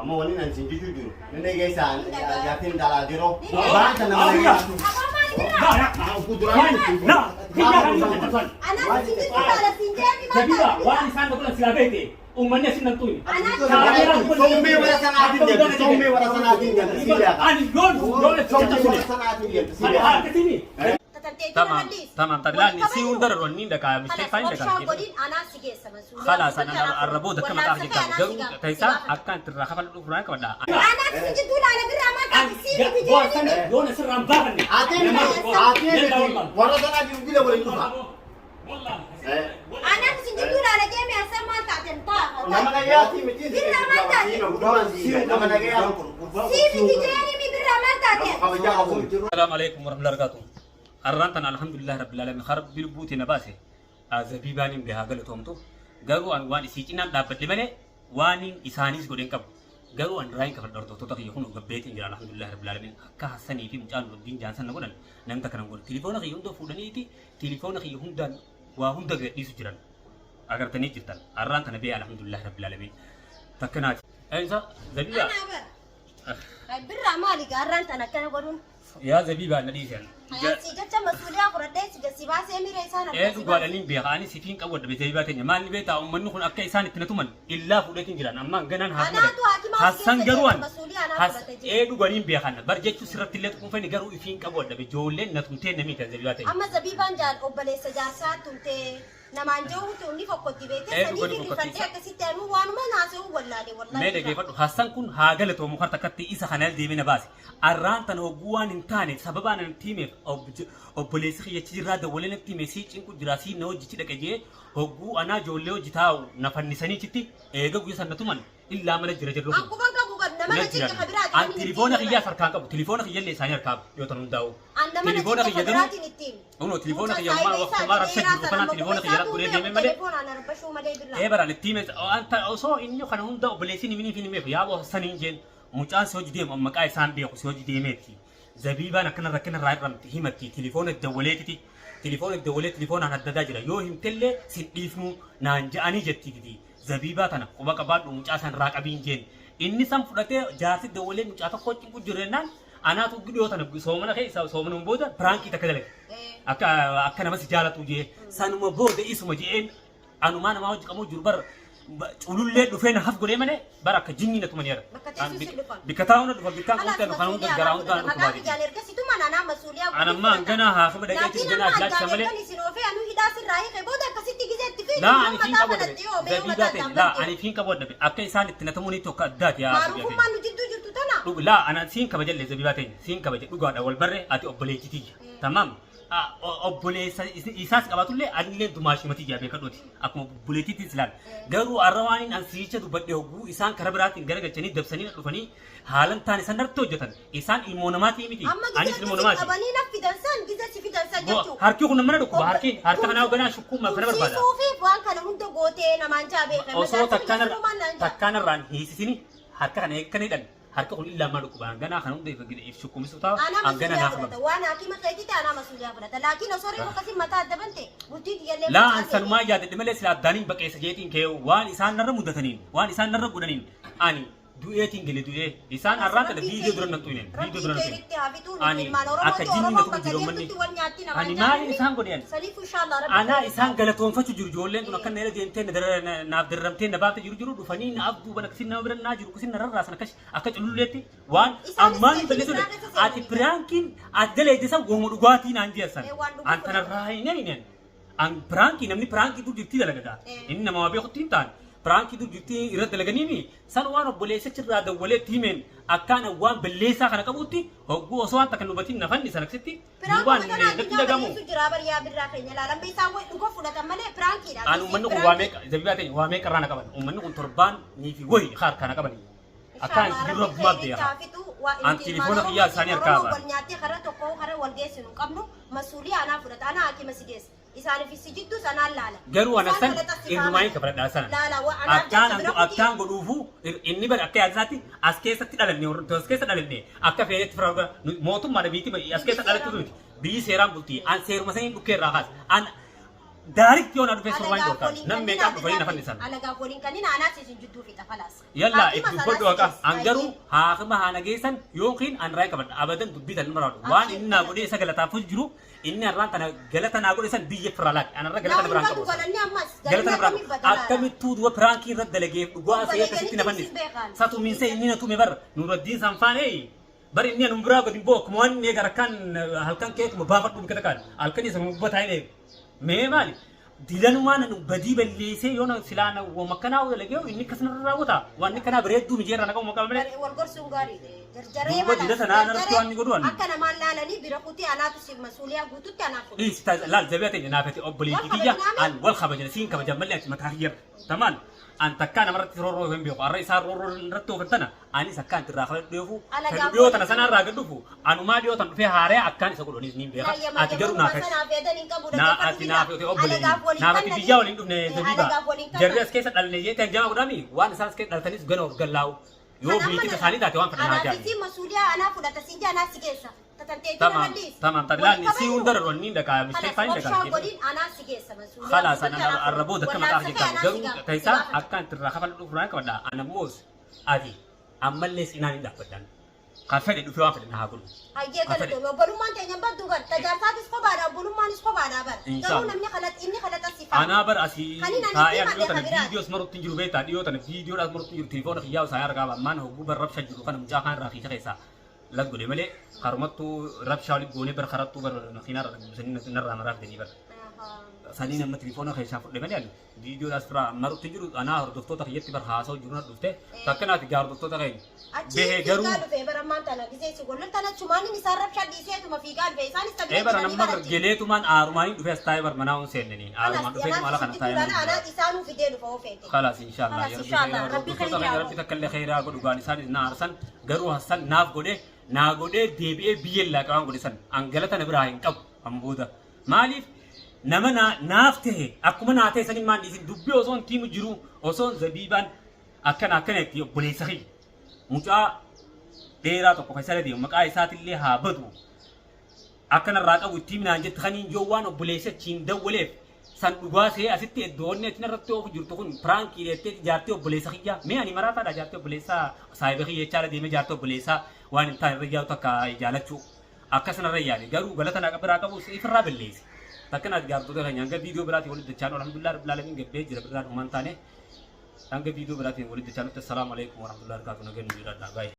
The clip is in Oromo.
Amma wani nan sin jijuu jiru. Inni geessa jaartiin dhalaa diroo. Baanta nama nagayaa. Aboo maali birraa? Anaa si jidduu laala siin jeemi maal Zabiba taate waan birraa? isaan godhan silaa beekte uummanni asin nan tuqne. Sommee warra sanaatiin deemte. Sommee warra sanaatiin deemte. Si beeka. Ani yoon yoon Sommee warra sanaatiin deemte. Si beeka. harkatini. Tatanteetii Tamam nama dhiisi. tamam Waliin tabilaan si kabajnu. hunda roonni dhakaa Kalas mistee faayin obshaan dhakaa. godhin anaa si geessa masuuliyaa. Khalas ana arrabooda akka maqaa Wallaansa kiyya kee anaa si garuu gaafa. ta'isaa akka itti irraa kafaluu dhufuudhaan qabadha. Anaa si jidduu laala birraa maal taate sii miti jeemi. Yoon asirraan baafanne. Ati miti. Ati miti. Warra sanaatiin bila waliin dhufa. Anaa si jidduu laala jeemi asan maal taaten ta'a. Nama nagayaati miti. Birraa maal taate? Nama nagayaa. Sii miti jeemi birraa maal taaten? Kabajaa qabu. Assalamu alaikum warahmatullahi wabarakatuh. Arraan tana alhamdulillah rabbil alamin rabbi lubbuuti na baase. Zabiibaan hin beekaa galatoomtu. Garuu an waan isii cinaan dhaabbadhe malee waan isaanis godhe hin qabu. Garuu an raayin kafadha hordoftoota kiyya kun gabbeetiin jira alhamdulillah rabbil alamin. Akka Hassanii fi mucaan Nuruddin Jaansan na godhan namni takka nan godhe. Tilifoona kiyya hunda fuudhaniiti tilifoona kiyya hundaan waa hunda gadhiisu jiran. Agartanii jirtan. Arraan tana bee alhamdulillah rabbil alamin. Takka naati. Eensa Zabiibaa. Anaa bar. Birraa maali gaarraan tan akkana godhuun? Yaa Zabiibaa na dhiisan. Si jecha masuuliyaa fudhadhee si gasi baasee miira isaan Ee harkaa si baase. dhugaadhaniin beeka ani sifiin qabu wadhabe zabiibaa teenya maal ni beektaa uummanni kun akka isaan itti na tuman illaa fuudheetiin jiran amma ganaan haa Anaatu hakimaa si Hassan keessa garuu jira an masuuliyaa anaa has fudhate jira. ee dhuganiin beekan bar jechuu sirratti illee tuquun fedhi garuu ifiin qabu wadhabe ijoolleen na tumtee na miitan zabiibaa teenya. Amma zabiibaan jaal obboleessa jaarsaa tumtee namaan jehuutu ni fokkotti beekte Ee sanii dhugani fi fokkotti. rifadhee akkasitti anuu waanuma naasa'uu wallaale Mee wallaahi. dhageeffadhu Hassan kun haa galatoomu harta akkatti isa kana deemee na baase. Arraan tana hogguu waan hin taane sababaan ani itti himeef obboleessi kiyya achi jirraa dawwalee natti hime sii cinqu jira sii na hojjichi dhaqe jee hogguu anaa ijoollee hojii taa'u na fannisanii achitti eega guyya san na tuman illaa mana jira jirru kun. An quban qabu bar nama Na na cinqe jiran. ka biraatiin An inni itti tilifoona hime kiyyaas bar. harkaan qabu tilifoona kiyyallee isaanii harkaa qabu yoo tan hundaa'u. An nama na Tilifoona cinqe ka kiyya garuu biraatiin itti hime. Kunoo tilifoona Mucaa kiyya ammaa saayiba waqtumaa isaati rabsa dheeraa jiru sana kanaan amma tilifoona quba kiyya isaatu godhee beeku deeme malee telefoonaan arbashuu malee birraa. Ee baraan itti hime anta osoo inni kana hunda obboleessin himiniif hin himeef yaaboo Hassaniin jeen mucaan si hojii deemu maqaa isaan beeku si hojii deemeeti. Zabiibaan akkana rakkina irraa hir'amti himatti tilifoona dawwaleetiti tilifoona dawwalee tilifoonaan haddadaa jira yoo himtellee sin dhiifnu naan ja'anii jettiititi zabiibaa tana quba qabaadhu mucaa san irraa qabiin jeen inni san fudhatee jaarsi dawwalee mucaa tokko cinqu jirrennaan anaatu dhiyoo tana soomana keessa soomanuun booda piraankii takka dalage. Akka akka nama si jaalatu jee sanuma booda isuma je'een anumaa namaa hojii qabuu jiru bar culullee dhufee na haf godhee malee bar akka jinni na tumanii jira. Bakka teessu si dhufan. Bikka taa'u na dhufa bikkaan Kalaas kuutan kan hunda masuuliyaa garaa anaa hundaan fudhata. Maqaa dhukubaa kiyyaan erga si tuman anaa masuuliyaa An amma hanganaa haakima dhaqee Laakiin jiru amma ganaa addaan ilaalcha malee. ergan isin oofee anuu hidhaa sirraa hiike booda akkasitti gizee itti fiigu Laa yoo ani fiin mataa qabu falaxxee yoo mee yoo zabiibaa mataa ta'e addaan laa bante. ani fiin qabu addabe akka isaan itti natamuun tokko addaati yaa zabiibaa ta'e. Maarufummaan nu jidduu jirtu tana. Dhug laa ana siin kabajallee zabiibaa ta'e siin kabaje dhugaadha wal barre ati obboleettii tiyya tamaam obboleessa isaas qabaatullee anillee dumaashuma tiyya beekadhuuti akkuma obboleettiitti silaan garuu arra waan hin ansiicha dubbadhe hogguu isaan karaa biraatiin garagalchanii dabsanii na dhufanii haalan taane san irratti hojjetan isaan ilmoo namaatii miti Amma anis gizee ilmoo akkasi namaati. qabanii na fidan san gizee si fidan san jechuu. Harki kun mana dhukkuba harki harka kanaa ganaa shukkuuma kana barbaada. Tumsiisuufi waan kana hunda gootee namaan jaa beeka. Osoo takkaan Takkaan takkaan irraan hiisisini harka kana eegganii hidhan harka kun illaa mana dhukkuba ganaa kana hunda if shukkumisu ta'a Anaa hangana masuuliyaa naa fudhata. qabama. Waan haakima keetii ta'e anaa masuuliyaa fudhata. Laakiin osoo reefu akkasii mataa adda bante bultii kiyyallee Laa an sanumaa yaadadhe malee sila addaaniin baqeessa jeetiin kee waan isaan narra mudataniin waan isaan narra godhaniin ani du'eetiin gale du'ee isaan har'aan kana viidiyoo dura nan xuyne viidiyoo dura nan xuyne ani akka jinni na tuqu jiru manni ani maaliin isaan godhe ani anaa isaan galatoonfachu jiru ijoolleen tun akka na jala deemtee na naaf dararamtee na baafte jiru jiru dhufanii na afduuban akkasiin nama bira naa jiru akkasiin na rarraasan akkas akka cululleetti waan ammaan hin balleessu ati piraankiin ati daleedde san wooma dhugaatii naan jeessan an tanarraa hin hin An piraankii namni piraankii dur jirtii dalagataa. Inni nama waa beekutti hin taane. Piraankii dur jirtii irra dalaganiimi san waan obboleessichi irraa dawwalee itti himeen akkaan waan balleessaa kana qabutti hogguu osoo waan takka hin hubatin na fannisan akkasitti duubaan natti dhagamu. An uummanni kun waa meeqa zabibaa ta'e waa meeqa irraa na qaban uummanni kun torbaan nii fi wayi harkaa na qabani. Akkaan itti jiru rabbumaaf beeka. An tilifoona kiyyaa isaanii harkaa Oromoo ba'a. wal nyaattee karaa tokko karaa wal geessinu hin qabnu masuuliyaa anaa fudhata anaa hakima si geessa isaaniif si jidduus anaan laala. Garuu ana Isaan san galata si irrumaa hin kaa'amani. kafaladhaa sana. Laala wa anaaf Akkaan jecha bira kutii. akkaan godhuufu inni bari akka yaada isaatti as keessatti dhalanne warra as keessa dhalanne akka feetetti fira mootummaadha biitti as keessa dhalattu miti. Biyyi seeraan bulti. An seeruma saniin dhukkee irraa kaasa. An Daaritti yoo na dhufee surwaan dhorkaa. Nam meeqaan dhufanii na fannisan. Alagaaf waliin kanneen anaas isin jidduu fixa falaas. Yalla Haakima itti sanaa dubbadhu si haqa. geessa. An garuu haakima haa nageessan yookiin an raay qabadha. Abadan dubbii tan nama raadhu. Waan inni naa godhee isa galataaf jiru inni har'aan tana galata naa godhe san biyya firraa laaqe. An har'a galata na biraan qabu. Galanni ammas Galata na biraan akkamii badalaadha? Akkamittuu duba piraankii irratti dalageef dhugaa se'ee akkasitti na fannise. Satumiinsa inni na tume bar Nuuraddiin Sanfaanee bar inni anum biraa gadi boo akkuma waan inni eega rakkaan halkan keetuma baafadhu bikka takkaan halkan isa mubbataa hin eegu. Mee maali? Dilanumaan anu badii balleessee yoo na silaa na wama akkanaa dalagee inni akkasuma irra raawwata. Waan inni akkanaa bareedduu mijeerra na qabu maqaa malee. Wal gorsuun gaariidha. Jarjaree Duuba dila sanaa irratti waan inni godhu ani. Akka namaan laalanii bira kutii anaatu si masuuliyaa guututti anaaf fudhu. Dhiisi laal zabiyaa teenya naafate obboleettii Wal tiyya kabajnaa an wal kabajna siin kabajan malee ati mataa kiyya tamaan an takkaa namarratti roorroo hin beeku arra isaan roorroo irratti oofan tana anis akkaan irraa kan dhufu kan dhiyoo tana sanaa irraa gad dhufu anumaa dhiyoo tan dhufee haaree akkaan isa godhunis niin beeka ati garuu naa fedhe naa ati naa fedhe obboleettii naa ati biyyaa waliin dhufne zabiiba jarri as keessa dhalne jeetan jama godhami waan isaan as keessa dhaltanis gana of gallaa'u yoo biitti isaanii taate waan fedhan haa Anaafisi jaani. masuuliyaa anaa fudhata siin jaa anaa si geessa. Tatanteetii Tamam nama dhiisi. tamam tabi laal si hunda roonni dhaqa mistee faayin Obshaa dhaqa. godhin anaa si geessa masuuliyaa. خلاص انا الربوده كما تعرف جدا كيسا اكان ترى خفل القران كبدا انا موس ادي اما اللي سنان دابدان كفل دفي وافل نها كل Hayyee galatoome obbolummaan teenya hin baddu bar tajaajilaatis kophaadha obbolummaanis kophaadha bar Insha garuu Allah. namni kalat inni kalata si faana. انا بر اسي خلينا هاي نسيب ديوتنا عليها براد. فيديوز مرت تنجرو بيتا ديوتنا فيديو راس مرت تنجرو تليفون خياو ساير غابا مان هو بر ربشه جرو كان مجا كان راخي شخيسا لا تقولي ملي خرمتو ربشه ولي غوني بر خرطو بر خينا نرى مراف دني بر saniin amma telefoona keessaa fudhe malee ani viidiyoo as biraa marutti jiru anaa hordoftoota kiyyatti bar haasa'u jiru na dhufte takkanaati gaa hordoftoota keenya. Achi Bahee garuu fiigaa dhufee bara ammaan tana gisee si gollon tana chumaanin isaan rabshaa dhiiseetuma fiigaa dhufe isaanis ee bara nama bar geleetumaan aarumaanii dhufee as taa'ee bar manaa hun seennanii aarumaan dhufee mala kana taa'ee Anaa isaanuu fidee dhufa ofeete. خلاص ان شاء الله خلاص يا إن ربي شاء الله. خير ربي خير يا يا ربي تكل خير godhu gaan isaanis na aarsan garuu hassan naaf godhe naa godhee deebi'ee biyya illaa qabaan godhe san an galata na biraa hin qabu an booda maaliif nama naaf tahe akkuma naa ta'e sanin maan dhiisin dubbii osoon tiimu jiru osoon zabiibaan akkana akkana itti obboleessa kiyya mucaa dheeraa tokko keessa deemu maqaa isaatillee haa badu akkanarraa qabu itti himnaan jette kaniin joo waan obboleessa achiin dawwaleef san dhugaa see asitti iddoonni ati irratti oofu jirtu kun piraankii jettee jaartii obboleessa kiyya mee ani maraataadha jaartii obboleessaa saayiba kiyya jechaadha deemee jaartii obboleessaa waan hin taane irra yaa'u takka jaalachuu akkasuma yaade garuu galata naa biraa qabu ifirraa balleesse takkanaati gaartota keenya hanga viidiyoo biraatiin walitti dachaan alhamdulillah rabbil alamin gabbee jira birraan uumaan taane hanga viidiyoo biraatiin walitti dachaan assalaamu alaikum warahmatullahi wabarakatuh nagaan nu jiraadha baay'ee.